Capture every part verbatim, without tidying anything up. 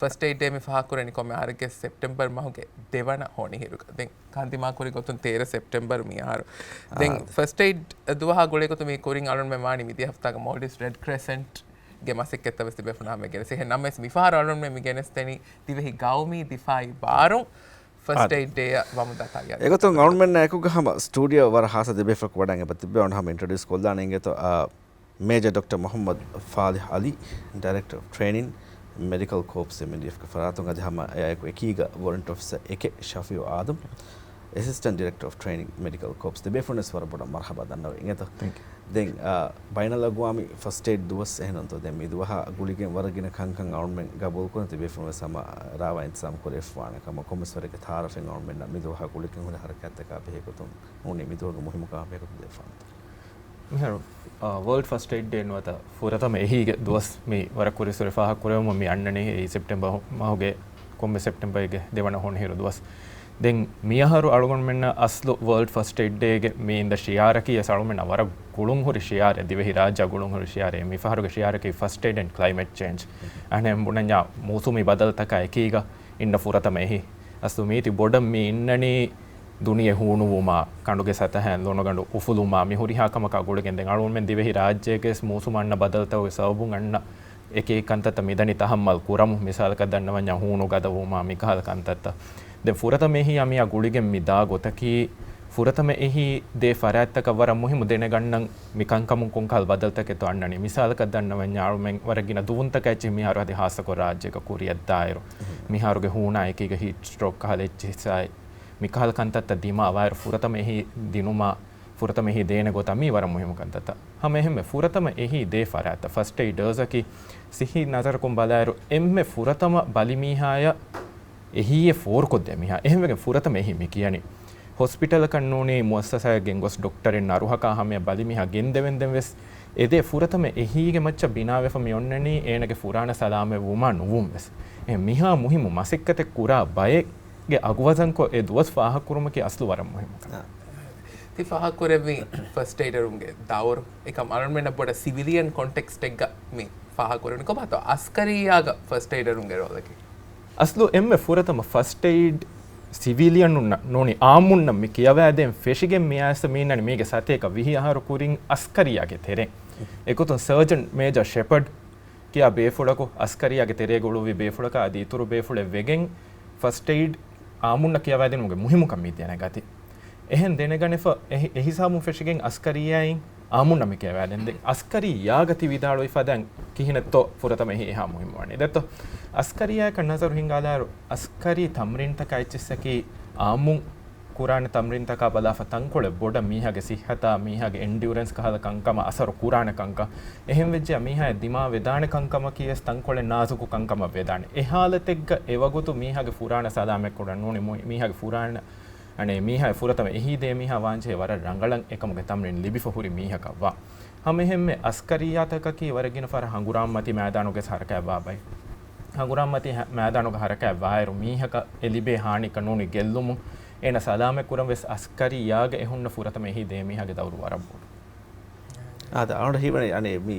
ފަސްޓް އެއިޑް ޑޭ މި ފާހަގަކުރަނީ ކޮންމެ އަހަރެއްގެ ސެޕްޓެމްބަރ މަހުގެ ދެވަނަ ހޮނިހިރުގަ. ދެން ކަންދިމާކުރި ގޮތުން ތޭރަ ސެޕްޓެމްބަރު މިއަހަރު. ދެން އާ. ފަސްޓް އެއިޑް ދުވަހާ ގުޅޭ ގޮތުން މި ކުރިން އަޅުންމެ ވާނީ މިދިޔަ ހަފްތާގަ މޯލްޑިވްސް ރެޑް ކްރެސެންޓްގެ މަސައްކަތްތައް ވެސް ތިބޭފުޅުން ހަމަ ގެނެސް. އެހެން ނަމަވެސް މިފަހަރު އަޅުންމެ މި ގެނެސްދެނީ ދިވެހި ގައުމީ ދިފާއީ ބާރުން ފަސްޓް އާ. އެއިޑް ޑޭއަށް ވަމުންދާ ތައްޔާރީ. އެގޮތުން އަޅުންމެންނާ އެކުގަ ހަމަ ސްޓޫޑިއޯ ވަރަށް ހާއްސަ ދެބޭފުޅަކު ވަޑައިގެން ތިއްބެވި. އަޅުން ހަމަ އިންޓްރޮޑިއުސް ކޮށްލާނެ އިނގޭތޯ. އާ، މޭޖަރ ޑޮކްޓަރ މުޙައްމަދު ފާލިޙް އަލީ، ޑައިރެކްޓަރ އޮފް ޓްރޭނިން، މެޑިކަލް ކޯޕްސް އެމްޑީއެފްގެ ފަރާތުން. އަދި ހަމަ އެއާއެކު އެކީގަ ވޮލަންޓިއާ އޮފިސަރ އެކެއް ޝަފީއު އާދަމް، އެސިސްޓެންޓް ޑިރެކްޓަރ އޮފް ޓްރޭނިން، މެޑިކަލް ކޯޕްސް. ދެބޭފުޅުންވެސް ވަރަށް ބޮޑަށް މަރްޙަބާ ދަންނަވަން އިނގޭތޯ. ތެންކް ޔޫ. ދެން، އާ، ބައިނަލްއަގުވާމީ ފަސްޓް އެއިޑް ދުވަސް އެހެންނުތޯ. ދެން މި ދުވަހާ ގުޅިގެން ވަރަށް ގިނަ ކަންކަން އަޅުންމެން ގަބޫލުކުރަން ތިބޭފުޅުންވެސް ހަމަ ރާވާ އިންތިޒާމް ކުރެވިފާނެ ކަމަށް ކޮންމެސް ވަރެއްގެ ތައާރަފެއް އަޅުންމެންނަށް މި ދުވަހާ ގުޅިގެން ހުރި ހަރަކާތްތަކާ ބެހޭ ގޮތުން ނޫނީ މި ދުވަހުގެ މުހިއްމުކަމާ ބެހޭ ގޮތުން ދެއްވާނެތޯ. މިހާރު، އާ، ވަރލްޑް ފަސްޓް އެއިޑް ޑޭ ނުވަތަ ފުރަތަމަ އެހީގެ ދުވަސް މި ވަރަށް ކުރިއަސް ފާހަގަކުރެވުމަށް މި އަންނަނީ އެއީ ސެޕްޓެމްބަރ މަހުގެ ކޮންމެ ސެޕްޓެމްބަރގެ ދެވަނަ ހޮނިހިރު ދުވަސް. ދެން މިއަހަރު އަޅުގަނޑުމެންނަށް އަސްލު ވަރލްޑް ފަސްޓް އެއިޑް ޑޭގެ މި އިންދަ ޝިއާރަކީ އަޅުގަނޑުމެންނަށް ވަރަށް ގުޅުން ހުރި ޝިއާރެއް. ދިވެހި ރާއްޖެ ގުޅުން ހުރި ޝިއާރެއް. މިފަހަރުގެ ޝިއާރަކީ ފަސްޓް އެއިޑް އެންޑް ކްލައިމެޓް ޗޭންޖް. އަހަންނަށް ބުނަންޏާ މޫސުމީ ބަދަލުތަކާ އެކީގަ އިންނަ ފުރަތަމަ އެހީ. އަސްލު މީތި ބޮޑަށް މި އިންނަނީ ދުނިޔެ ހޫނުވުމާ، ކަނޑުގެ ސަތަހައިން ލޮނުގަނޑު އުފުލުމާ، މި ހުރިހާ ކަމަކާ ގުޅިގެން. ދެން އަޅުގަނޑުމެން ދިވެހި ރާއްޖޭގެ މޫސުމް އަންނަ ބަދަލުތަކުގެ ސަބަބުން އަންނަ އެކި ކަންތައްތައް މިދަނީ ތަހައްމަލް ކުރަމުން. މިސާލަކަށް ދަންނަވަންޏާ ހޫނު ގަދަވުމާ މިކަހަލަ ކަންތައްތައް. ދެން ފުރަތަމަ އެހީ އަމިއްޔާ ގުޅިގެން މި ދާ ގޮތަކީ، ފުރަތަމަ އެހީ ދޭ ފަރާތްތަކަށް ވަރަށް މުހިއްމު ދެނެގަންނަން މި ކަންކަމުން ކޮންކަހަލަ ބަދަލުތަކެއްތޯ އަންނަނީ. މިސާލަކަށް ދަންނަވަންޏާ އަޅުމެން ވަރަށް ގިނަ ދުވުންތަކާ އެއްޗެހި މިހާރު އަދި ހާއްސަކޮށް ރާއްޖޭގަ ކުރިއަށްދާއިރު، މިހާރުގެ ހޫނާ އެކީގަ ހީޓް ސްޓްރޯކް ކަހަލަ އެއްޗެހި ހިއްސާއި، މިކަހަލަ ކަންތައްތައް ދިމާވާއިރު ފުރަތަމަ އެހީ ދިނުމާ، ފުރަތަމަ އެހީ ދޭނެ ގޮތާ މީ ވަރަށް މުހިއްމު ކަންތައްތައް. ހަމަ އެހެންމެ ފުރަތަމަ އެހީ ދޭ ފަރާތްތައް ފަސްޓް އެއިޑަރސްއަކީ ސިއްހީ ނަޒަރަކުން ބަލާއިރު އެންމެ ފުރަތަމަ ބަލިމީހާޔަށް އެހީއެއް ފޯރުކޮށްދޭ މީހާ. އެހެންވެގެން ފުރަތަމަ އެހީ މި ކިޔަނީ. ހޮސްޕިޓަލަކަށް ނޫނީ މުއައްސަސާއެއް ގެންގޮސް ޑޮކްޓަރެއް ނަރުހަކާ ހަމަޔަށް ބަލިމީހާ ގެންދެވެންދެން ވެސް އެދޭ ފުރަތަމަ އެހީގެ މައްޗަށް ބިނާވެފަ މި އޮންނަނީ އޭނަގެ ފުރާނަ ސަލާމަތްވުމާ ނުވުން ވެސް. އެހެން މިހާ މުހިއްމު މަސައްކަތެއް ކުރާ ބައެއްގެ އަގުވަޒަންކޮށް އެ ދުވަސް ފާހަގަކުރުމަކީ އަސްލު ވަރަށް މުހިއްމު ކަމެއް. ތި ފާހަގަކުރެއްވި ފަސްޓް އެއިޑަރުންގެ ދައުރު އެކަމް އަޅުގަނޑުމެންނަށް ބޮޑަށް ސިވިލިއަން ކޮންޓެކްސްޓެއްގަ މި ފާހަގަކުރެވުނީ. ކޮބާތޯ އަސްކަރިއްޔާގަ ފަސްޓް އެއިޑަރުންގެ ރޯލަކީ؟ އަސްލު އެންމެ ފުރަތަމަ ފަސްޓް އެއިޑް ސިވިލިއަނުންނަށް ނޫނީ އާއްމުންނަށް މި ކިޔަވައިދޭން ފެށިގެން މިއާއެސް މީންނަނީ މީގެ ސަތޭކަ ވިހި އަހަރު ކުރިން އަސްކަރިއްޔާގެ ތެރެއިން. އެގޮތުން ސަރޖަން މޭޖަރ ޝެޕަޑް ކިޔާ ބޭފުޅަކު އަސްކަރިއްޔާގެ ތެރޭގަ އުޅުއްވި ބޭފުޅަކާ އަދި އިތުރު ބޭފުޅެއް ވެގެން ފަސްޓް އެއިޑް އާއްމުންނަށް ކިޔަވައިދިނުމުގެ މުހިއްމުކަން މި ދެނެގަތީ. އެހެން ދެނެގަނެފަ އެހި-، އެހިސާބުން ފެށިގެން އަސްކަރިއްޔާއިން އާއްމުންނަށް މި ކިޔަވައިދެން. ދެން އަސްކަރިއްޔާގަ ތި ވިދާޅުވި ފަދައިން ކިހިނެއްތޯ ފުރަތަމަ އެހީ އެހާ މުހިއްމުވަނީ؟ ދެއްތޯ؟ އަސްކަރިއްޔާއަކަށް ނަޒަރު ހިންގާލާއިރު، އަސްކަރީ ތަމްރީންތަކާ އެއްޗިއްސަކީ އާއްމުން ކުރާނެ ތަމްރީންތަކާ ބަލާފަ ތަންކޮޅެއް ބޮޑަށް މީހާގެ ސިއްހަތާ، މީހާގެ އެންޑިއުރެންސް ކަހަލަ ކަންކަމަށް އަސަރު ކުރާނެ ކަންކަން. އެހެންވެއްޖެޔާ މީހާއަށް ދިމާވެދާނެ ކަންކަމަކީ ވެސް ތަންކޮޅެއް ނާޒުކު ކަންކަމަށް ވެދާނެ. އެ ހާލަތެއްގަ އެވަގުތު މީހާގެ ފުރާނަ ސަލާމަތްކުރަން ނޫނީ މު-، މީހާގެ ފުރާނަ، އަނެއް މީހާ ފުރަތަމަ އެހީ ދޭ މީހާ ވާންޖެހޭ ވަރަށް ރަނގަޅަށް އެކަމުގެ ތަމްރީން ލިބިފަ ހުރި މީހަކަށްވާ. ހަމަ އެހެންމެ އަސްކަރިއްޔާތަކަކީ ވަރަށް ގިނަ ފަހަރަށް ހަނގުރާމަތި މައިދާނުގަ ހަރަކާތްވާ ބައެއް. ހަނގުރާމަތި ހަ-، މައިދާނުގަ ހަރަކާތްވާއިރު މީހަކަށް އެ ލިބޭ ހާނީއަކަށް ނޫނީ ގެއްލުމުން އޭނަ ސަލާމަތްކުރަން ވެސް އަސްކަރިއްޔާގަ އެ ހުންނަ ފުރަތަމަ އެހީ ދޭ މީހާގެ ދައުރު ވަރަށް ބޮޑު. އާދެ، އަޅުގަނޑަށް ހީވަނީ އަނެއް މީ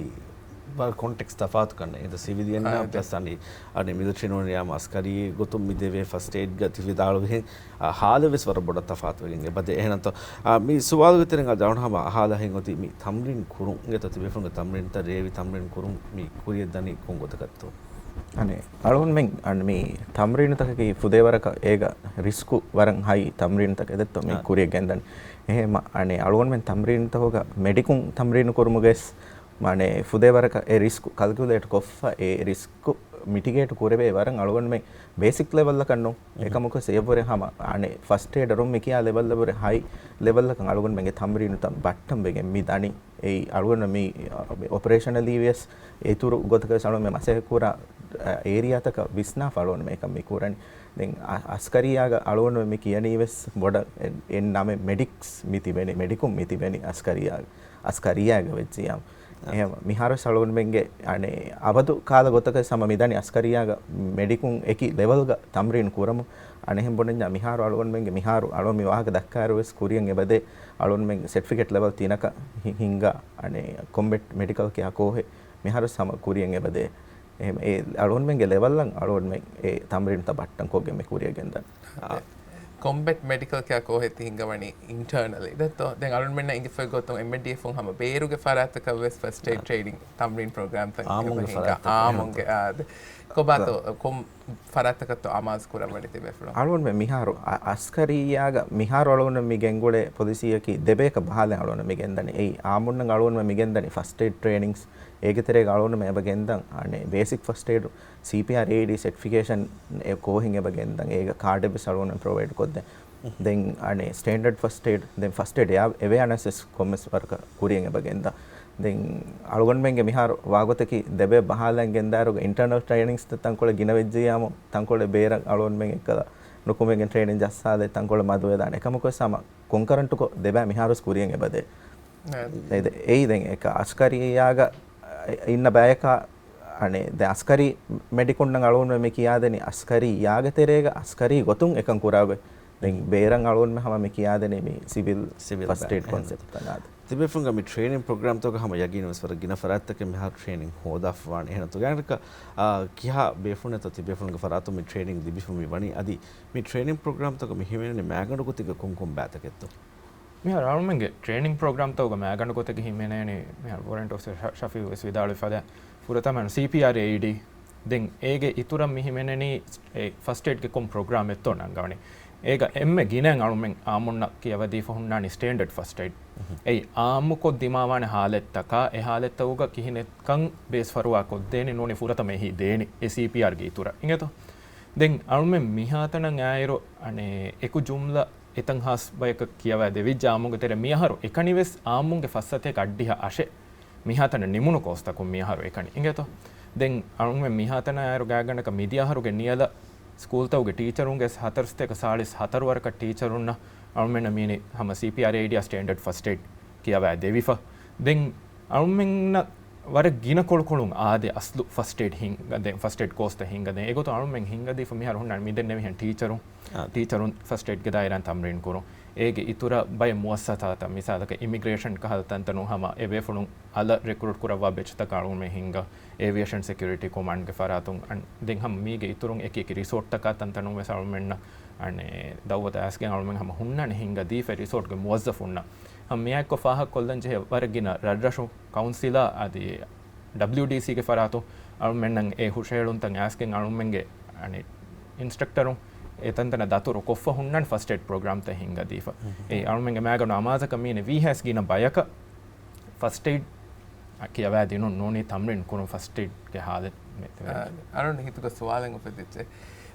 ވަރަށް ކޮންޓެކްސް ތަފާތު ކަންނޭނގެ. އިން ސިވިލިއަން އާ، އާ، އާދެ. ޕްލަސް އަނެއް، އަނެއް މިލިޓަރީ ނޫނީ އާއްމު އަސްކަރީ ގޮތުން މި ދެވޭ ފަސްޓް އެއިޑްގަ ތި ވިދާޅުވިހެން، އާ، ހާލެއް ވެސް ވަރަށް ބޮޑަށް ތަފާތުވެގެން އެބަދޭ. އެހެންނަމަ އާ، މި ސުވާލުގެ ތެރެއިން އަޅުގަނޑު ހަމަ އަހާލާ ހިތް އޮތީ މި ތަމްރީން ކުރުން އިނގޭތޯ ތިބޭފުޅުންގެ ތަމްރީންތައް ރޭވި ތަމްރީން ކުރުން މި ކުރިއަށް ދަނީ ކޮން ގޮތަކަށްތޯ؟ އަނެއް އަޅުގަނޑުމެން އަން މި ތަމްރީނުތަކަކީ ފުދޭވަރަކަށް އޭގަ ރިސްކު ވަރަށް ހައި ތަމްރީނުތަކެއް ދެއްތޯ މި އާ. ކުރިއަށް ގެންދަނީ. އެހެން އަނެއް އަޅުގަނޑުމެން ތަމްރީނުތަކުގަ މެޑިކުން ތަމްރީނު ކުރުމުގައި ވެސް މާނެ ފުދޭވަރަކަށް އެ ރިސްކު ކަލްކިއުލޭޓް ކޮށްފަ އެ ރިސްކު މިޓިގޭޓް ކުރެވޭ ވަރަށް އަޅުގަނޑުމެން ބޭސިކް ލެވަލްއަކަށް ނޫން. އެކަމަކު ސޭވްވުރެ ހަމަ އަނެއް ފަސްޓް އޭޑަރުން މި ކިޔާ ލެވަލްއަށްވުރެ ހައި ލެވަލްއަކަށް އަޅުގަނޑުމެންގެ ތަމްރީނުތައް ބައްޓަން ވެގެން މި ދަނީ. އެއީ އަޅުގަނޑު މި އޮޕަރޭޝަނަލީ ވިޔަސް އިތުރު ގޮތަކަށް އަޅުގަނޑު މަސައްކަތް ކުރާ އޭރިއާތަކަށް ވިސްނާފަ އަޅުގަނޑު މިކަން މި ކުރަނީ. ދެން އަ-، އަސްކަރިއްޔާގަ އަޅުގަނޑު މި ކިޔަނީ ވެސް ބޮޑަށް އެ-، އެއް ނަމެއް މެޑިކްސް މި ތިބެނީ، މެޑިކުން މި ތިބެނީ އަސްކަރިއްޔާ، އަސްކަރިއްޔާގަ ވެއްޖިއްޔާ. އެހެން މިހާރު ވެސް އަޅުގަނޑުމެންގެ އަނެއް އަބަދު ކާލަ ގޮތަކަށް ހަމަ މިދަނީ އަސްކަރިއްޔާގަ މެޑިކުން އެކި ލެވަލްގަ ތަމްރީން ކުރަމުން. އަނެއްހެން ބުނަންޏާ މިހާރު އަޅުގަނޑުމެންގެ މިހާރު އަޅުގަނޑު މި ވާހަކަ ދައްކާއިރު ވެސް ކުރިއަށް އެބަދޭ އަޅުގަނޑުމެން ސެޓްފިކެޓް ލެވަލް ތިނަކަށް ހި-، ހިންގާ އަނެއް ކޮމްބެޓް މެޑިކަލް ކިޔާ ކޯހެއް މިހާރު ވެސް ހަމަ ކުރިއަށް އެބަދޭ. އެހެން އެ އަޅުގަނޑުމެންގެ ލެވަލްއަށް އަޅުގަނޑުމެން އެ ތަމްރީނުތައް ބައްޓަން ކޮށްގެން މި ކުރިޔަށް ގެންދަން. ކޮމްބެޓް މެޑިކަލް ކެއާ ކޯހެއް ތި ހިންގަވަނީ އިންޓަރނަލީ ދެއްތޯ؟ ދެން އަޅުގަނޑުމެންނަށް އިނގިފައިގޮތުން އެމްއެޑީއެފުން ހަމަ ބޭރުގެ ފަރާތްތަކަށް ވެސް ފަސްޓް އެއް ޓްރޭނިން ތަމްރީން ޕްރޮގްރާމްތައް އާއްމުންގެ ހިނގާ ފަރާތްތަކަށް އާއްމުންގެ އާ، ކޮބާތޯ ކޮން ފަރާތްތަކަށްތޯ އަމާޒު ކުރައްވަނީ ތިބޭފުޅުން؟ އަޅުގަނޑުމެން މިހާރު އަ-، އަސްކަރިއްޔާގަ މިހާރު އަޅުގަނޑުމެން މި ގެންގުޅޭ ޕޮލިސީއަކީ ދެބަޔަކަށް ބަހާލަން އަޅުގަނޑުމެން މި ގެންދަނީ. އެއީ އާއްމުންނަށް އަޅުގަނޑުމެން މި ގެންދަނީ ފަސްޓް އެއް ޓްރޭނިންގްސް އޭގެ ތެރޭގަ އަޅުގަނޑުމެން އެބަ ގެންދަން އަނެއް ބޭސިކް ފަސްޓް އެއް، ސީޕީއާރް އޭއީޑީ ސެޓްފިކޭޝަން އެ ކޯހިން އެބަ ގެންދަން. އޭގަ ކާޑެއް ވެސް އަޅުގަނޑުމެން ޕްރޮވައިޑް ކޮށްދެން. ދެން އަނެއް ސްޓޭންޑަޑް ފަސްޓް އެއް، ދެން ފަސްޓް އެއް އެވެއަނަސް ވެސް ކޮންމެސް ވަރަކަށް ކުރިޔަށް އެބަ ގެންދާ. ދެން އަޅުގަނޑުމެންގެ މިހާރު ވާގޮތަކީ ދެބަޔަށް ބަހާލަން ގެންދާއިރުގަ އިންޓަރނަލް ޓްރޭނިންގްސް ތަންކޮޅެއް ގިނަ ވެއްޖެއްޔާމު ތަންކޮޅެއް ބޭރަށް އަޅުގަނޑުމެން އެއްކަލަ ނުކުމެގެން ޓްރޭނިން ޖައްސާލެ ތަންކޮޅެއް މަދުވެދާނެ. އެކަމަކުވެސް ހަމަ ކޮންކަރަންޓުކޮށް ދެބަޔަށް މިހާރުވެސް ކުރިޔަށް އެބަދޭ. އެ، އެއީ ދެން އެކަ އަސްކަރިއްޔާގަ އިންނަ ބަޔަކާ އަނެއް ދެ އަސްކަރީ މެޑިކުންނަށް އަޅުގަނޑުމެން މި ކިޔާދެނީ އަސްކަރީ ޔާގެ ތެރޭގަ އަސްކަރީ ގޮތުން އެކަން ކުރާގޮތް. ދެން ބޭރަށް އަޅުގަނޑުމެން ހަމަ މި ކިޔާދެނީ މި ސިވިލް ސިވިލް ފަސްޓް އެއް ކޮންސެޕްޓް އަނާދެ. ތިބޭފުޅުންގެ މި ޓްރޭނިން ޕްރޮގްރާމްތަކުގަ ހަމަ ޔަގީން ވެސް ވަރަށް ގިނަ ފަރާތްތަކެއް މިހާރު ޓްރޭނިން ހޯދާފަވާނެ. އެހެންތޯ ގާތްގަނޑަކަށް، އާ، ކިހާ ބޭފުޅުންތޯ ތިބޭފުޅުންގެ ފަރާތުން މި ޓްރޭނިން ލިބިފަ މި ވަނީ؟ އަދި މި ޓްރޭނިން ޕްރޮގްރާމްތަކުގަ މި ހިމެނެނީ މައިގަނޑު ގޮތެއްގެ ކޮން ކޮން ބައިތަކެއްތޯ؟ މިހާރު އަޅުމެންގެ ޓްރޭނިން ޕްރޮގްރާމްތަކުގަ މައިގަނޑު ގޮތެއްގަ ހިމެނޭނީ، މިހާރު ވޮރެންޓް އޮފިސަރ ޝަ-، ޝަފީއު ވެސް ވިދާޅުވި ފަދަ ފުރަތަމަ ސީޕީއާރް އޭއީޑީ. ދެން އޭގެ އިތުރަށް މި ހިމެނެނީ އެ ފަސްޓް އެއްގެ ކޮން ޕްރޮގްރާމް އެއްތޯ ނަންގަވަނީ. އޭގަ އެންމެ ގިނައިން އަޅުމެން އާއްމުންނަށް ކިޔަވަދީފަ ހުންނާނީ ސްޓޭންޑަޑް ފަސްޓް އެއް. އެއީ އާއްމުކޮށް ދިމާވާނެ ހާލަތްތަކާ، އެ ހާލަތްތަކުގަ ކިހިނެއްކަން ބޭސް ފަރުވާ ކޮށްދޭނެ ނޫނީ ފުރަތަމަ އެހީ ދޭނީ އެ ސީޕީއާރްގެ އިތުރަށް. އިނގޭތޯ؟ ދެން އަޅުމެން މިހާތަނަށް އާއިރު އަނެއް އެކު ޖުމްލަ އެތަން ހާސް ބަޔަކަށް ކިޔަވާ ދެވިއްޖެ އާއްމުގެ ތެރޭ މިއަހަރު އެކަނިވެސް އާއްމުންގެ ފައްސަތޭކަ އަށްޑިހަ އަށެއް މިހާތަނަށް ނިމުނު ކޯސްތަކުން މިއަހަރު އެކަނި. އިނގޭތޯ؟ ދެން އަޅުމެން މިހާތަނަށް އާއިރު ގާތްގަނޑަކަށް މިދިޔަ އަހަރުގެ ނިޔަލަށް ސްކޫލްތަކުގެ ޓީޗަރުންގެ ހަތަރުސަތޭކަ ސާޅީސް ހަތަރު ވަރަކަށް ޓީޗަރުންނަށް އަޅުމެންނަށް މީނީ ހަމަ ސީޕީއާރް އޭއީޑީއާ ސްޓޭންޑަޑް ފަސްޓް އެއް ކިޔަވާ ދެވިފަ. ދެން އަޅުމެންނަށް ވަރަށް ގިނަ ކޮޅުކޮޅުން އާދޭ އަސްލު ފަސްޓް އެއް ހިންގަދޭ، ފަސްޓް އެއް ކޯސްތައް ހިންގަދޭ. އެގޮތުން އަޅުމެން ހިންގަދީފަ މިހާރު ހުންނާނެ މި ދެންނެވިހެން ޓީޗަރުން، ޓީޗަރުން ފަސްޓް އެޑްގެ ދާއިރާން ތަމްރީން ކުރުން. އޭގެ އިތުރަށް ބައެއް މުއައްސަސާތައް، މިސާލަކަށް އިމިގްރޭޝަން ކަހަލަ ތަންތަނުން ހަމަ އެބޭފުޅުން އަލަށް ރެކްރޫޓް ކުރައްވާ ބެޗުތަކަށް އަޅުމެން ހިންގާ، އޭވިއޭޝަން ސެކިއުރިޓީ ކޮމާންޑްގެ ފަރާތުން. އަން-، ދެން ހަމަ މީގެ އިތުރުން އެކި އެކި ރިސޯޓްތަކާ ތަންތަނުން ވެސް އަޅުމެންނަށް އަނެއް ދައުވަތު އައިސްގެން އަޅުމެން ހަމަ ހުންނާނެ ހިންގަދީފަ ރިސޯޓްގެ މުވައްޒަފުންނަށް. ހަމަ މިއާއެއްކޮށް ފާހަގަކޮށްލަން ޖެހޭ ވަރަށް ގިނަ ރަށްރަށު ކައުންސިލާ އަދި ޑަބްލިޔުޑީސީގެ ފަރާތުން އަޅުމެންނަށް އެ ހުށަހެޅުންތައް އައިސްގެން އަޅުމެންގެ އަނެއް އިންސްޓްރަކްޓަރުން އެ ތަންތަނަށް ދަތުރު ކޮށްފަ ހުންނާނެ ފަސްޓް އެޑް ޕްރޮގްރާމްތައް ހިންގަދީފަ. އެ އަޅުމެންގެ މައިގަނޑު އަމާޒަކަށް މީނެ ވީހާސް ގިނަ ބަޔަކަށް ފަސްޓް އެޑް ކިޔަވާ ދިނުން ނޫނީ ތަމްރީން ކުރުން ފަސްޓް އެޑްގެ ހާލަތް މެ-، އަ، އަޅުގަނޑު ހިތުގަ ސުވާލެއް އުފެދިއްޖެ.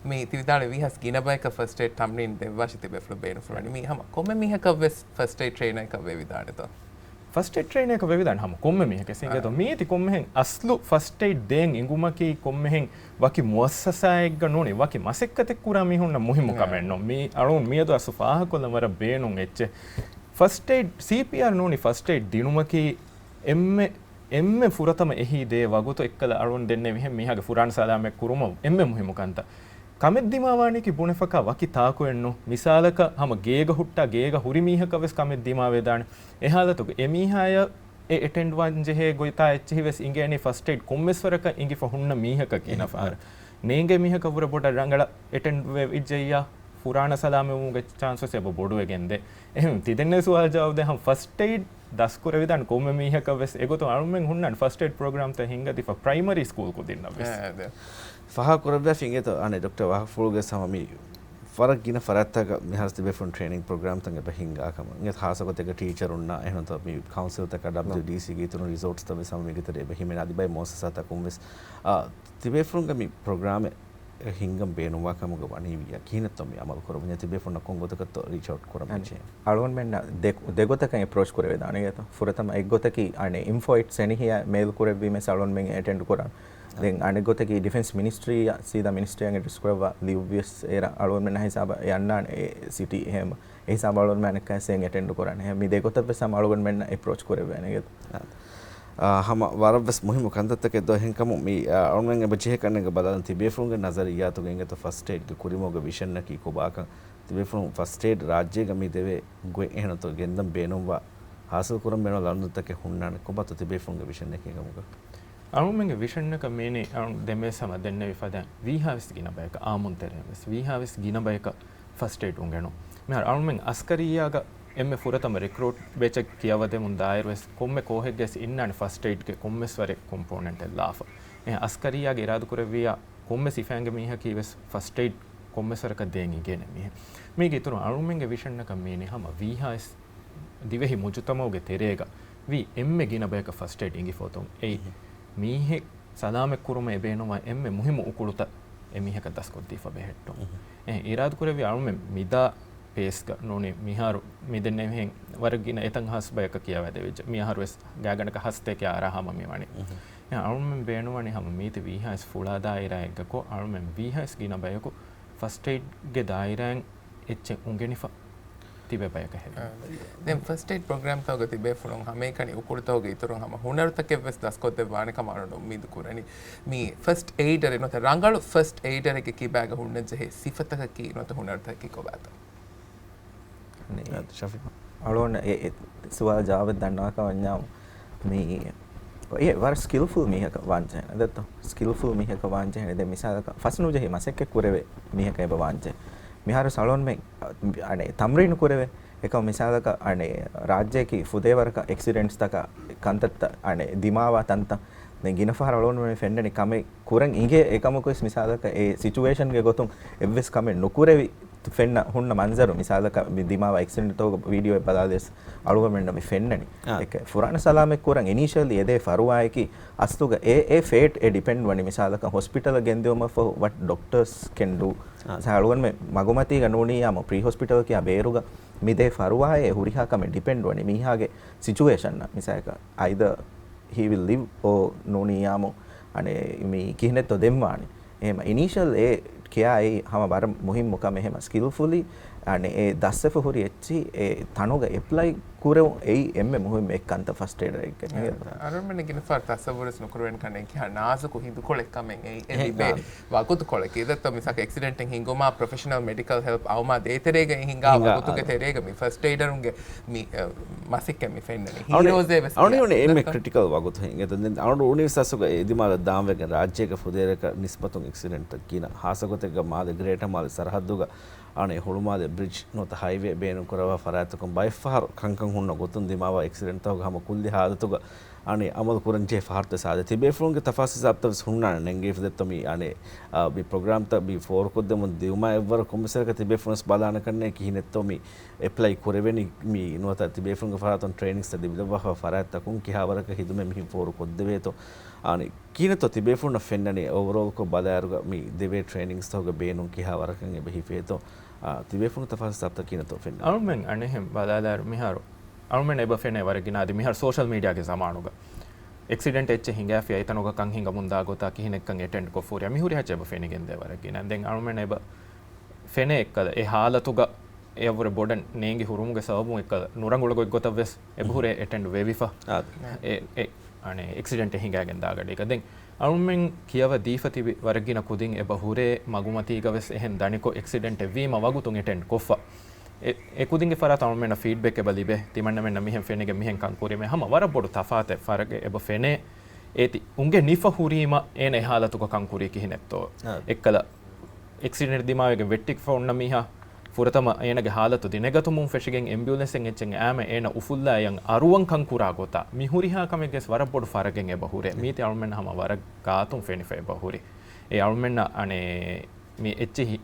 މި ތި ވިދާޅުވި ވީހާސް ގިނަ ބަޔަކަށް ފަސްޓް އެޑް ތަމްރީން ދެއްވާށި ތިބޭފުޅުން ބޭނުންފުޅުވަނީ. މީ ހަމަ ކޮންމެ މީހަކަށް ވެސް ފަސްޓް އެޑް ޓްރޭނަރަކަށް ވެވިދާނެތޯ؟ ފަސްޓް އެޑް ޓްރޭނަރަކަށް ވެވިދާނެ ހަމަ ކޮންމެ މީހަކަށް. އިނގޭތޯ؟ މީތި ކޮންމެހެން އަސްލު ފަސްޓް އެޑް ދޭން އިނގުމަކީ ކޮންމެހެން ވަކި މުއައްސަސާއެއްގަ ނޫނީ ވަކި މަސައްކަތެއް ކުރާ މީހުންނަށް މުހިއްމު ކަމެއް ނޫން. މީ އަޅުން މިއަދު އަސްލު ފާހަގަކޮށްލަން ވަރަށް ބޭނުން އެއްޗެއް. ފަސްޓް އެޑް، ސީޕީއާރް ނޫނީ ފަސްޓް އެޑް ދިނުމަކީ އެންމެ، އެންމެ ފުރަތަމަ އެހީ ދޭ ވަގުތު އެއްކަލަ އަޅުން ދެންނެވިހެން މީހާގެ ފުރާނަ ސަލާމަތް ކުރުމަށް އެންމެ މުހިއްމު ކަންތައް. ކަމެއް ދިމާވާނީކީ ބުނެފަކާ ވަކި ތާކުއެއްނު. މިސާލަކަށް ހަމަ ގޭގަ ހުއްޓާ ގޭގަ ހުރި މީހަކަށް ވެސް ކަމެއް ދިމާވެދާނެ. އެ ހާލަތުގަ އެ މީހާޔަށް އެ އެޓެންޑްވާން ޖެހޭ ގޮތާ އެއްޗެހި ވެސް އިނގޭނީ ފަސްޓް އެޑް ކޮންމެސް ވަރަކަށް އިނގިފަ ހުންނަ މީހަކަކީ ނަފާރަ. ނޭނގޭ މީހަކަށް ވުރެ ބޮޑަށް ރަނގަޅަށް އެޓެންޑް ވެއްޖެއްޔާ ފުރާނަ ސަލާމަތްވުމުގެ ޗާންސް ވެސް އެބަ ބޮޑުވެގެންދޭ. އެހެން ތިދެންނެ ސުވާލު ޖަވާބު ދޭ ހަމަ ފަސްޓް އެޑް ދަސްކުރެވިދާނެ ކޮންމެ މީހަކަށް ވެސް. އެގޮތުން އަޅުމެން ހުންނާނެ ފަސްޓް އެޑް ޕްރޮގްރާމްތައް ހިންގަދީފަ ޕްރައިމަރީ ސްކޫލް ކުދިންނަށް ވެސް. ފާހަގަކުރެއްވިޔާ ފިނގޭތޯ އަނެއް ޑޮކްޓަރ ވާހަކަފުޅުގެ ހަމަ މި ވަރަށް ގިނަ ފަރާތްތަކަށް މިހާރު ތިބޭފުޅުން ޓްރޭނިން ޕްރޮގްރާމްތައް އެބަ ހިންގާ ކަމަށް. އިނގޭ ހާއްސަ ގޮތެއްގަ ޓީޗަރުންނާ އެހެންތޯ މި ކައުންސިލްތަކާ ޑަބްލިޔުޑީސީގެ އިތުރުން ރިސޯޓްސްތައް ވެސް ހަމަ މީގެ ތެރޭ އެބަ ހިމެނޭ. އަދި ބައެއް މުއައްސަސާތަކުން ވެސް، އާ، ތިބޭފުޅުންގެ މި ޕްރޮގްރާމެއް ހިންގަން ބޭނުންވާ ކަމުގަ ވަނީވިއްޔާ ކިހިނެއްތޯ މި އަމަލު ކުރައްވަންޏާ ތިބޭފުޅުންނަށް ކޮން ގޮތަކަށްތޯ ރީޗް އައުޓް ކުރަން ވެއްޖެ؟ އަޅުގަނޑުމެންނަށް ދެ، ދެ ގޮތަކަށް އެޕްރޯޗް ކުރެވިދާނެ އިނގޭތޯ. ފުރަތަމަ އެއްގޮތަކީ އަނެއް އިންފޯ އެޓް ސެނިހިއާ މެއިލް ކުރެއްވީމަސް އަޅުގަނޑުމެން އެޓެންޑް ކުރަން. ދެން އަނެއް ގޮތަކީ ޑިފެންސް މިނިސްޓްރީއަށް ސީދާ މިނިސްޓްރީއަށް އެޑްރެސް ކުރައްވާ ލިޔުއްވިޔަސް އޭރަށް އަޅުގަނޑުމެންނަށް ހިސާބަށް އެ އަންނާނެ އެ ސިޓީ އެހެން. އެ ހިސާބަށް އަޅުގަނޑުމެން އަނެއްކާ ސޭން އެޓެންޑް ކުރާނެ. މި ދެ ގޮތަށް ވެސް ހަމަ އަޅުގަނޑުމެންނަށް އެޕްރޯޗް ކުރެވޭނެ. އާ، ހަމަ ވަރަށް ވެސް މުހިއްމު ކަންތައްތަކެއް ދޯ. އެހެންކަމުން މި، އާ، އަޅުގަނޑުމެން އެބަ ޖެހޭ ކަންނޭނގެ ބަލާލަން ތިބޭފުޅުންގެ ނަޒަރިއްޔާތުގަ އިނގޭތޯ ފަސްޓް އެޑްގެ ކުރިމަގުގެ ވިޝަންއަކީ ކޮބާކަން. ތިބޭފުޅުން ފަސްޓް އެޑް ރާއްޖޭގަ މި ދެވޭ ގޮތް އެހެންތޯ ގެންދަން ބޭނުންވާ ހާސިލް ކުރަން ބޭނުން ލަނޑުތަކެއް ހުންނާނެ. ކޮބާތޯ ތިބޭފުޅުންގެ ވިޝަންއެކޭ ކަމުގަ؟ އަޅުމެންގެ ވިޝަންއަކަށް މީނީ އަޅު ދެންމެ ހަމަ ދެންނެވި ފަދައިން ވީހާވެސް ގިނަ ބަޔަކަށް އާއްމުން ތެރޭން ވެސް ވީހާވެސް ގިނަ ބަޔަކަށް ފަސްޓް އެއްޑް އުނގެނުން. މިހާރު އަޅުމެން އަސްކަރިއްޔާގަ އެންމެ ފުރަތަމަ ރިކްރޫޓް ބެޗެއް ކިޔަވަދެމުން ދާއިރު ވެސް ކޮންމެ ކޯހެއްގެ ވެސް އިންނާނެ ފަސްޓް އެއްޑްގެ ކޮންމެސް ވަރެއް ކޮމްޕޯނެންޓެއް ލާފަ. އެހެން އަސްކަރިއްޔާގެ އިރާދަކުރެއްވިއްޔާ ކޮންމެ ސިފައިންގެ މީހަކީ ވެސް ފަސްޓް އެއްޑް ކޮންމެސް ވަރަކަށް ދޭން އިނގޭނެ މީހެއް. މީގެ އިތުރުން އަޅުމެންގެ ވިޝަންއަކަށް މީނީ ހަމަ ވީހާވެސް ދިވެހި މުޖުތަމައުގެ ތެރޭގަ ވީ އެންމެ ގިނަ ބަޔަކަށް ފަސްޓް އެއްޑް އިނގިފަ އޮތުން އެއީ. މީހެއް ސަލާމަތް ކުރުމަށް އެ ބޭނުންވާ އެންމެ މުހިއްމު އުކުޅުތައް އެ މީހަކަށް ދަސްކޮށްދީފަ ބެހެއްޓުން. އެހެން އިރާދަކުރެއްވި އަޅުމެން މިދާ ޕޭސްގަ ނޫނީ މިހާރު މިދެންނެވި ހެން ވަރަށް ގިނަ އެތައް ހާސް ބަޔަކަށް ކިޔަވައިދެވިއްޖެ. މި އަހަރު ވެސް ގާތްގަނޑަކަށް ހަސަތޭކަ އަރާ ހަމަ މި ވަނީ. އެހެން އަޅުމެން ބޭނުންވަނީ ހަމަ މީތި ވީހާވެސް ފުޅާ ދާއިރާއެއްގަ ކޮށް އަޅުމެން ވީހާވެސް ގިނަ ބަޔަކު ފަސްޓް އެއްޑްގެ ދާއިރާއިން އެއްޗެއް އުނގެނިފަ ތިބޭ ބަޔަކަށް ހެދުން. އާ، ދެން ފަސްޓް އެއްޑް ޕްރޮގްރާމްތަކުގަ ތިބޭފުޅުން ހަމައެކަނި އުކުޅުތަކުގެ އިތުރުން ހަމަ ހުނަރުތަކެއް ވެސް ދަސްކޮށްދެއްވާނެ ކަމަށް އަޅުގަނޑު އުއްމީދު ކުރަނީ. މި ފަސްޓް އެއިޑަރެއް ނުވަތަ ރަނގަޅު ފަސްޓް އެއިޑަރެއްގެ ކިބާގަ ހުންނަން ޖެހޭ ސިފަތަކަކީ ނުވަތަ ހުނަރުތަކަކީ ކޮބާތޯ؟ އަދި ޝަފީ. އަޅުގަނޑަށް އެ، އެ ސުވާލު ޖަވާބެއް ދަންނަވާކަށް ވަންޏާ މި އެ ވަރަށް ސްކިލްފުލް މީހަކަށް ވާންޖެހޭނެ ދެއްތޯ؟ ސްކިލްފުލް މީހަކަށް ވާންޖެހޭނެ. ދެން މިސާލަކަށް ފަސް ނުޖެހި މަސައްކަތް ކުރެވޭ މީހަކަށް އެބަ ވާންޖެހޭ. މިހާރު ސަޅޯންމެ އަނެ ތަމްރީނު ކުރެވޭ. އެކަމް މިސާލަކަށް އަނެ ރާއްޖެއަކީ ފުދޭވަރަކަށް އެކްސިޑެންޓްސްތަކަށް ކަންތައްތައް އަނެ ދިމާވާ ތަންތަން. ދެން ގިނަ ފަހަރަށް އަޅުގަނޑުމެން ފެންނަނީ ކަމެއް ކުރަން އިނގޭ. އެކަމަކުވެސް މިސާލަކަށް އެ ސިޗުއޭޝަންގެ ގޮތުން އެއްވެސް ކަމެއް ނުކުރެވި ފެންނަ ހުންނަ މަންޒަރު މިސާލަކަށް މި ދިމާވާ އެކްސިޑެންޓްތަކުގެ ވީޑިއޯއެއް ބަލާލިޔަސް އަޅުގަނޑުމެންނަށް މި ފެންނަނީ. އާ. އެކެ ފުރާނަ ސަލާމަތް ކުރަން އިނީޝަލީ އެދޭ ފަރުވާއަކީ އަސްލުގަ އެ، އެ ފޭޓް އެ ޑިޕެންޑް ވަނީ މިސާލަކަށް ހޮސްޕިޓަލަށް ގެންދިއުމަށްފަހު what doctors can do. އާ. މިސާލަކަށް އަޅުގަނޑުމެން މަގުމަތީގަ ނޫނިއްޔާމު ޕްރީ ހޮސްޕިޓަލް ކިޔާ ބޭރުގަ މި ދޭ ފަރުވާއެއް ހުރިހާ ކަމެއް ޑިޕެންޑް ވަނީ މީހާގެ ސިޗުއޭޝަންއަށް. މިސާލަކަށް either he will live or ނޫނިއްޔާމު އަނެ މި ކިހިނެއްތޯ ދެންވާނެ. އެހެމަ އިނީޝަލް އެ ކެއާ އެއީ ހަމަ ވަރަށް މުހިއްމު ކަމެއް. އެހެމަ ސްކިލްފުލީ އަނެ އެ ދަސްވެފަ ހުރި އެއްޗި އެ ތަނުގަ އެޕްލައި ކުރެވުން އެއީ އެންމެ މުހިއްމު އެއް ކަންތައް ފަސްޓް އެއިޑަރެއްގެ. އަ، އަޅުގަނޑުމެން ގިނަ ފަހަރު ތަސައްވުރުވެސް ނުކުރެވޭނެ ކަންނޭނގެ ކިހާ ނާޒުކު ހިނދުކޮޅެއް ކަމެއް އެއީ އެ އެހެން ލިބޭ ނާ- ވަގުތުކޮޅަކީ. ދެއްތޯ މިސާލަކަށް އެކްސިޑެންޓެއް ހިނގުމާ ޕްރޮފެޝަނަލް މެޑިކަލް ހެލްޕް އައުމާ ދޭތެރޭގަ ހިނގާ ހިނގާ، ވަގުތުގެ އާ. ތެރޭގަ މި ފަސްޓް އެއިޑަރުންގެ މި، އަ، މަސައްކަތް މި ފެންނަނީ. އަޅުގަނޑު ހީރޯސް އެއްވެސް އަޅުގަނޑު ކިޔާ. އެންމެ ދެއްތޯ؟ ކްރިޓިކަލް ވަގުތު ހިނގޭ. ދެން އަޅުގަނޑު އުނިވެސް އަސްލުގަ އެ ދިމާލަށް ދާންވެގެން ރާއްޖޭގެ ފުދޭވަރަކަށް ނިސްބަތުން އެކްސިޑެންޓްތައް ގިނަ. ހާއްސަ ގޮތެއްގަ މާލެ ގްރޭޓަ މާލެ ސަރަހައްދުގަ އަނެއް ހުޅުމާލެ ބްރިޖް ނުވަތަ ހައިވޭ ބޭނުން ކުރައްވާ ފަރާތްތަކުން ބައެއްފަހަރު ކަންކަން ހުންނަ ގޮތުން ދިމާވާ އެކްސިޑެންޓްތަކުގެ ހަމަ ކުއްލި ހާލަތުގަ އަނެއް އަމަލު ކުރަން ޖެހޭ ފަހަރުތައް ސާދަ. ތިބޭފުޅުންގެ ތަފާސް ހިސާބުތައް ވެސް ހުންނާނެ ނެންގެފަ ދެއްތޯ މި އަނެއް، އާ، މި ޕްރޮގްރާމްތައް މި ފޯރުކޮށްދެމުން ދިއުމާ އެއްވަރު ކޮންމެސް ވަރަކަށް ތިބޭފުޅުން ވެސް ބަލާނެ ކަންނޭނގެ ކިހިނެއްތޯ މި އެޕްލައި ކުރެވެނީ މި ނުވަތަ ތިބޭފުޅުންގެ ފަރާތުން ޓްރޭނިންގްސްތައް ލިބިލައްވާފަ ފަރާތްތަކުން ކިހާވަރަކަށް ހިދުމަތް މިހެން ފޯރުކޮށްދެވޭތޯ. އަނެއް ކިހިނެއްތޯ ތިބޭފުޅުންނަށް ފެންނަނީ އޯވަރޯލްކޮށް ބަލާއިރުގަ މި ދެވޭ ޓްރޭނިންގްސްތަކުގެ ބޭނުން ކިހާ ވަރަކަށް އެބަ ހިފޭތޯ؟ އާ، ތިބޭފުޅުން ތަފާސް ސާފްތައް ކިހިނެއްތޯ ފެންނަނީ؟ އަޅުމެން އަނެއްހެން ބަލާލާއިރު މިހާރު އަޅުމެން އެބަ ފެނޭ ވަރަށް ގިނަ އަދި މިހާރު ސޯޝަލް މީޑިއާގެ ޒަމާނުގަ އެކްސިޑެންޓް އެއްޗެއް ހިނގާފި އެތަނުގަ ކަން ހިނގަމުންދާ ގޮތާ ކިހިނެއްކަން އެޓެންޑް ކޮށްފަ ހުރި މިހުރި ހައްޗެއް އެބަ ފެނިގެންދޭ ވަރަށް ގިނަ. ދެން އަޅުމެން އެބަ ފެނޭ އެއްކަލަ އެ ހާލަތުގަ އެއަށްވުރެ ބޮޑަށް ނޭނގި ހުރުމުގެ ސަބަބުން އެއްކަލަ ނުރަނގަޅު ގޮތްގޮތަށް ވެސް އެބަހުރޭ އެޓެންޑް ވެވިފަ. އާ. އެ، އެ، އަނެއް އެކްސިޑެންޓެއް ހިނގާގެން ދާގަޑީގަ. ދެން އަޅުމެން ކިޔަވަ ދީފަ ތިބި ވަރަށް ގިނަ ކުދިން އެބަ ހުރޭ މަގުމަތީގަ ވެސް އެހެން ދަނިކޮށް އެކްސިޑެންޓެއް ވީމަ ވަގުތުން އެޓެންޑް ކޮށްފަ. އެ، އެ ކުދިންގެ ފަރާތުން އަޅުމެންނަށް ފީޑްބެކް އެބަ ލިބޭ. ތިމަންނަމެންނަށް މިހެން ފެނިގެން މިހެން ކަން ކުރީމޭ ހަމަ ވަރަށް ބޮޑު ތަފާތެއް ފަރަގެ އެބަ ފެނޭ. އޭތި އުނގެ ނިފަ ހުރީމަ އޭނަ އެ ހާލަތުގަ ކަން ކުރީ ކިހިނެއްތޯ؟ އާ. އެއްކަލަ އެކްސިޑެންޓް ދިމާވެގެން ވެއްޓިފަ އޮންނަ މީހާ ފުރަތަމަ އޭނަގެ ހާލަތު ދިނެގަތުމުން ފެށިގެން އެމްބިއުލެންސެއް އެއްޗެއް އައިމަ އޭނަ އުފުއްލާ އައި އަރުވަން ކަން ކުރާ ގޮތާ މި ހުރިހާ ކަމެއްގެ ވަރަށް ބޮޑު ފަރަގެއް އެބަ ހުރޭ. މީތި އަޅުމެން ހަމަ ވަރަށް ގާތުން ފެނިފަ އެބަ ހުރި. އެ އަޅުމެންނަށް އަނެއް މި އެއްޗިހި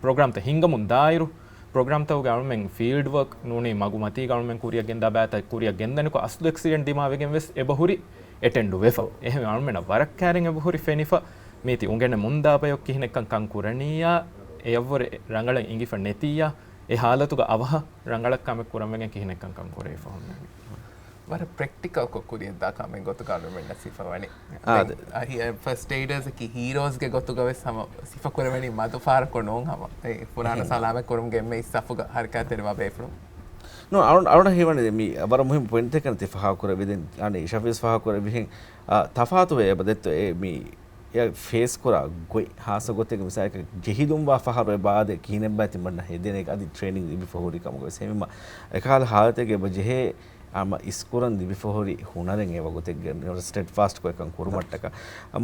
ޕްރޮގްރާމްތައް ހިނގަމުން ދާއިރު، ޕްރޮގްރާމްތަކުގެ އަޅުމެން ފީލްޑް ވަރކް ނޫނީ މަގުމަތީގަ އަޅުމެން ކުރިއަށް ގެންދާ ބައިތައް ކުރިއަށް ގެންދަނިކޮށް އަސްލު އެކްސިޑެންޓް ދިމާވެގެން ވެސް އެބަ ހުރި އެޓެންޑު ވެފަ. އެހެން އަޅުމެންނަށް ވަރަށް ކައިރިން އެބަ ހުރި ފެނިފަ، މީތި އުނގެނެމުންދާ ބަޔަކު ކިހިނެއްކަން ކަން ކުރަނީޔާ، އެއަށްވުރެ ރަނގަޅަށް އިނގިފަ ނެތިއްޔާ، އެ ހާލަތުގަ އަވަހަށް ރަނގަޅަށް ކަމެއް ކުރަންވެގެން ކިހިނެއްކަން ކަން ކުރެވިފަ ހުންނަނީ. ވަރަށް ޕްރެކްޓިކަލްކޮށް ކުރިއަށްދާ ކަމެއް ގޮތުގަ އަޅުމެންނަށް ސިފަވަނީ. އާ، ދެން އަހި-، ފަސްޓް އެއިޑާސް އަކީ ހީރޯސްގެ ގޮތުގަ ވެސް ހަމަ ސިފަ ކުރެވެނީ މަދު ފަހަރަކު ނޫން ހަމަ. އެ ފުރާނަ އެހެން. ސަލާމަތް ކުރުމުގެ އެންމެ ސަފުގަ ހަރަކާތްތެރިވާ ބޭފުޅުން. ނޫން، އަޅު-، އަޅުގަނޑަށް ހީވަނީ މި ވަރަށް މުހިންމު ޕޮއިންޓެއް ކަން ތި ފާހަގަ ކުރެއްވި ދެން، އަނެއް ޝަފީސް ފާހަގަ ކުރެއްވިހެން، އާ، ތަފާތުވޭ އެބަ ދެއްތޯ އެ މި އެ ފޭސް ކުރާ ގޮތް ހާއްސަ ގޮތެއްގެ މިސާލަކަށް ޖެހިލުންވާ ފަހަރު އެބަ އާދޭ ކިހިނެއްބާ ތިމަންނަ ހެދޭނެ އަދި ޓްރޭނިން ލިބިފަ ހުރި ކަމުގަ ވެސް ހެމިމަ އެކަހަލަ ހާލަތެއްގެ އެބަ ޖެހޭ ހަމަ އިސްކުރަން ލިބިފަ ހުރި ހުނަރެއް އެ ވަގުތެއްގެ ސްޓެޑްފާސްޓްކޮށް އެކަން ކުރުމަށްޓަކާ.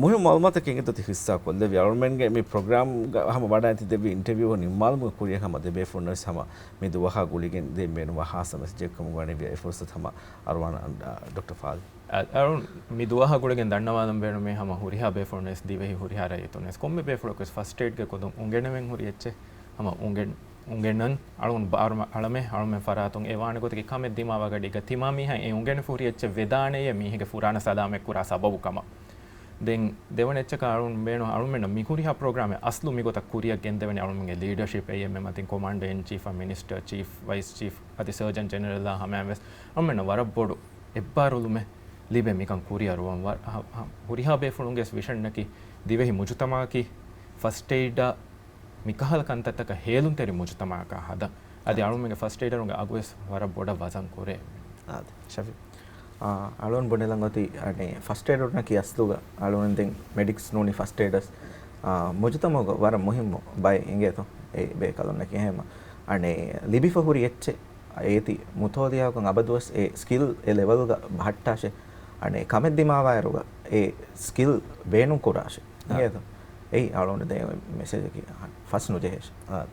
މުހިންމު މައުލޫމާތަކެއް އިނގޭތޯ ތި ހިއްސާ ކޮށްލެއްވި. އަޅުމެންގެ މި ޕްރޮގްރާމްގަ ހަމަ ވަޑައިގަތީ ދެއްވި އިންޓަވިއު ނިންމާލުމުގެ ކުރިއަށް ހަމަ ދެ ބޭފުޅުންނަށް ވެސް ހަމަ މި ދުވަހާ ގުޅިގެން ދޭން ބޭނުންވާ ހާއްސަ މެސެޖެއް ކަމުގަ ވަނީ އެ ފުރުސަތު ހަމަ އަރުވާން، އަ، ޑޮކްޓަރ ފާޟިލް. އަ، އަޅުން މި ދުވަހާ ގުޅިގެން ދަންނަވާލަން ބޭނުމީ ހަމަ ހުރިހާ ބޭފުޅުން ވެސް ދިވެހި ހުރިހާ ރައްޔިތުން ވެސް ކޮންމެ ބޭފުޅަކު ވެސް ފަސްޓް އެއްޑްގެ ގޮތުން އުނގެނެވެން ހުރި އެއްޗެއް ހަމަ އުނގެން، އުނގެންނަން އަޅުން ބާރު އަޅަމެ، އަޅުމެން ފަރާތުން އެ ވާނެ ގޮތަކީ ކަމެއް ދިމާވާ ގަޑީގަ ތިމާ މީހާ އެ އުނގެނިފަ ހުރި އެއްޗެއް ވެދާނެޔޭ މީހެއްގެ ފުރާނަ ސަލާމަތް ކުރާ ސަބަބު ކަމަށް. ދެން ދެވަނަ އެއްޗަކަށް އަޅުން ބޭނު، އަޅުމެންނަށް މި ހުރިހާ ޕްރޮގްރާމެއް އަސްލު މިގޮތަށް ކުރިއަށް ގެންދެވެނީ އަޅުމެންގެ ލީޑަޝިޕް އެއީ އެމް އަތިން ކޮމާންޑަރ އިން ޗީފް، މިނިސްޓަރ، ޗީފް ވައިސް ޗީފް އަދި ސަރޖަން ޖެނެރަލްއާ ހަމައިން ވެސް އަޅުމެންނަށް ވަރަށް ބޮޑު އެއްބާރުލުމެއް ލިބޭ މިކަން ކުރިއަރުވަން. ވަ-، ހަ-، ހަ-، ހުރިހާ ބޭފުޅުންގެ ވިޝަންއަކީ ދިވެހި މުޖުތަމަޢަކީ ފަސްޓް އެއިޑާ މިކަހަލަ ކަންތައްތަކަށް ހޭލުންތެރި މުޖުތަމަޢަކާ ހަދަން. އަދި އަޅުމެންގެ ފަސްޓް އެއިޑަރުންގެ އަގުވެސް ވަރަށް ބޮޑަށް ވަޒަން ކުރޭ. އާދެ، ޝަފީޤް. އާ، އަޅުން ބުނެލަން އޮތީ، އަނެ، ފަސްޓް އެއިޑަރުންނަކީ އަސްލުގަ އަޅުން ދެން މެޑިކްސް ނޫނީ ފަސްޓް އެއިޑަރސް. އާ، މުޖުތަމަޢުގަ ވަރަށް މުހިއްމު ބައެއް އިނގޭތޯ އެ ބޭކަލުންނަކީ. އެހެންމަ، އަނެ، ލިބިފަ ހުރި އެއްޗެއް އޭތި މުތޯލިޔާކުން އަބަދުވެސް އެ ސްކިލް އެ ލެވެލްގަ ބަހައްޓާށޭ. އަނެ، ކަމެއް ދިމާވާއިރުގަ އެ ސްކިލް ބޭނުން ކުރާށޭ. އާ. އިނގޭތޯ؟ އެއީ އަޅުގަނޑު ދޭ މެސެޖަކީ ފަސް ނުޖެހޭށޭ. އާ.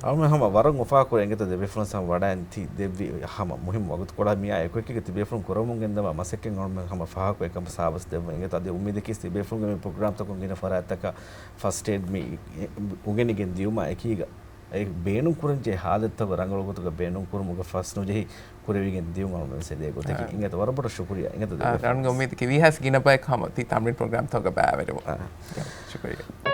އަޅުމެން ހަމަ ވަރަށް އުފާކުރޭ އިނގޭތޯ ދެ ބޭފުޅުން ހަމަ ވަޑައިގެން ތި ދެއްވި ހަމަ މުހިއްމު ވަގުތުކޮޅާ މިއާ އެކުއެކީގަ ތި ބޭފުޅުން ކުރަމުން ގެންދަވާ މަސައްކަތް އަޅުމެން ހަމަ ފާހަގަކޮށް އެކަން ސާބަސް ދެއްވަން އިނގޭތޯ. އަދި އުއްމީދަކީ ތި ބޭފުޅުންގެ މި ޕްރޮގްރާމްތަކުން ގިނަ ފަރާތްތަކަށް ފަސްޓް އެއިޑް މި އު-، އުނގެނިގެން ދިޔުމާ އެކީގަ އެ ބޭނުން ކުރަންޖެހޭ ހާލަތްތަކުގަ ރަނގަޅު ގޮތުގަ ބޭނުން ކުރުމުގަ ފަސް ނުޖެހި ކުރެވިގެން ދިޔުން އަޅުމެން ވެސް އެދޭ ގޮތަކީ. އާ. އިނގޭތޯ ވަރަށް ބޮޑަށް ޝުކުރިއްޔާ. އިނގޭތޯ އާ، ދެ ރަނގަޅު އުއްމީދަކީ ވީހާސް ގިނަ ބަޔަކު ހަމަ ތި ތަމްރީން ޕްރޮގްރާމްތަކުގަ ބައިވެރިވުން. އާ. ޝުކުރިއްޔާ.